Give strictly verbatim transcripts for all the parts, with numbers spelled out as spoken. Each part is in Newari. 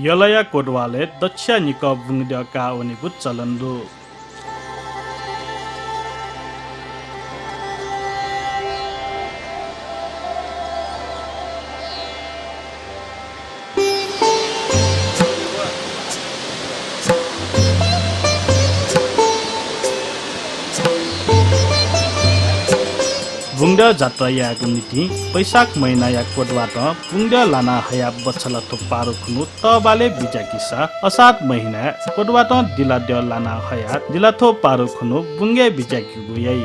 यलया कोटवालय् दच्छिया निकः बुंगद्यः काः वनीगु चलन दु। बुंगद्यः जात्रा यायेगु निंतिं वैशाख महिनाया कोटवातं बुंगद्यः लाना हयाः बछ्छलथ्व पारु खुन्हु तःबालय् बिज्याकीसा असात महिनाय् कोटवातं दिलाद्यः लाना हयाः दिलाथ्व पारु खुन्हु बुंगय् बिज्याकीगु याइ।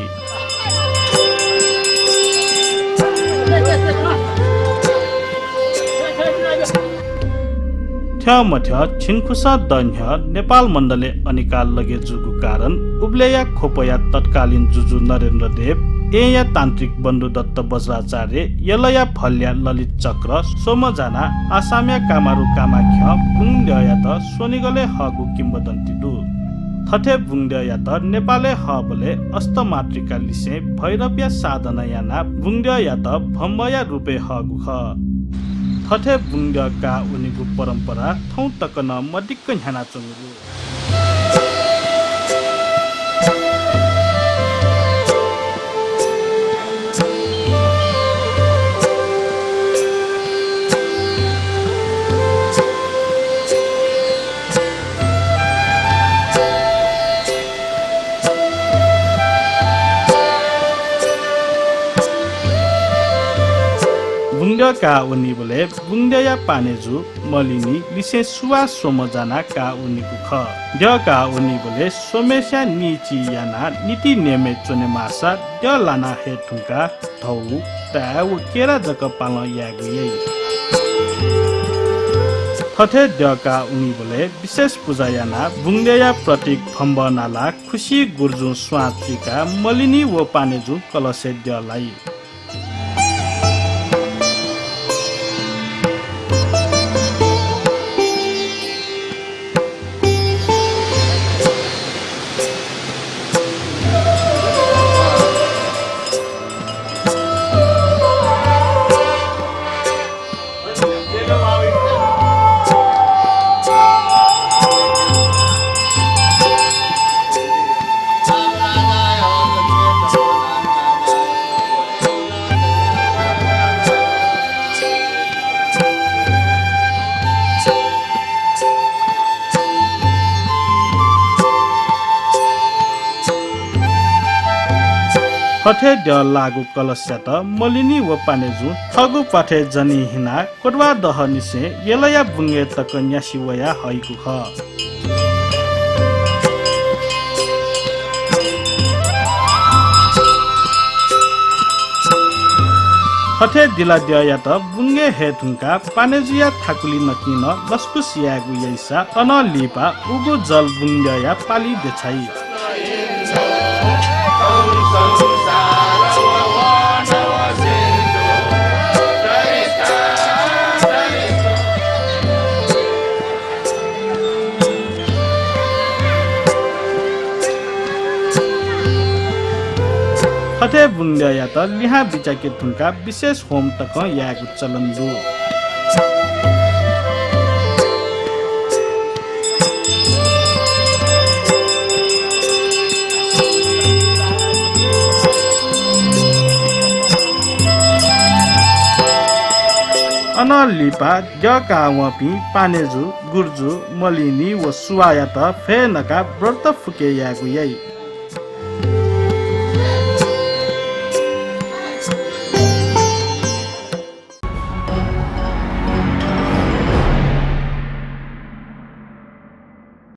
थ्यंमथ्यं झिंखुसः दँ न्ह्यः नेपाल मण्डलय् अनिकाल लगे जूगु कारण उबलय्‌या ख्वपया तत्कालीन जुजु नरेन्द्र देव, येँया तान्त्रिक बन्धुदत्त वज्राचार्य, यलया फलया ललित चक्र, स्वम्ह जानाः आसामया कामारु कामाख्यं बुंगद्यःयात स्वनिगलय् हःगु किंवदन्ती दु। थथे बुंगद्यःयात नेपालय् हःबलय् अष्टमातृका लिसें भैरवया साधना यानाः बुंगद्यःयात भम्बया रूपय् हःगु खः। थथे बुंगद्यः काः वनीगु परम्परा थौं तक नं मदिक्क न्ह्यानाच्वंगु दु। बुंगद्यः काः वनीबलय् बुंगद्यःया पानेजु मलिनि लिसें सुवाः स्वम्ह जानाः काः वनीगु खः। द्यः काः वनीबलय् स्वम्हेस्यां निइचिइ यानाः नीति नियमय् च्वनेमाःसा द्यः लाना हये धुंकाः धौ, ताय् व केरा जक पालं यायेगु याइ। थथे द्यः काः वनीबलय् विशेष पुजा यानाः बुंगद्यःया प्रतीक भम्ब नालाः खुसि गुर्जुं स्वां चुइकाः मलिनि व पानेजुं कलशय् द्यः लाइ। थथे द्यः लाःगु कलशयात मलिनि व पानेजुं थःगु प्वाथय् जनी हिनाः कोटवा दहःनिसें यलया बुंगय् तक न्यासि वयाः हइगु खः। थथे दिलाद्यःयात बुंगय् हये धुंकाः पानेजुया थाकुलि नकिं नं लसकुस यायेगु याइसा अनं लिपा उगु जल बुंगद्यःया पालि देछाइ। थथे बुंगद्यःयात लिहां बिचाके धुंकाः विशेष होम तकं यायेगु चलन दु। अनं लिपा द्यः काः वंपिं पानेजु, गुर्जु, मलिनि व सुवाःयात भ्वय् नकाः व्रत फुके यायेगु याइ।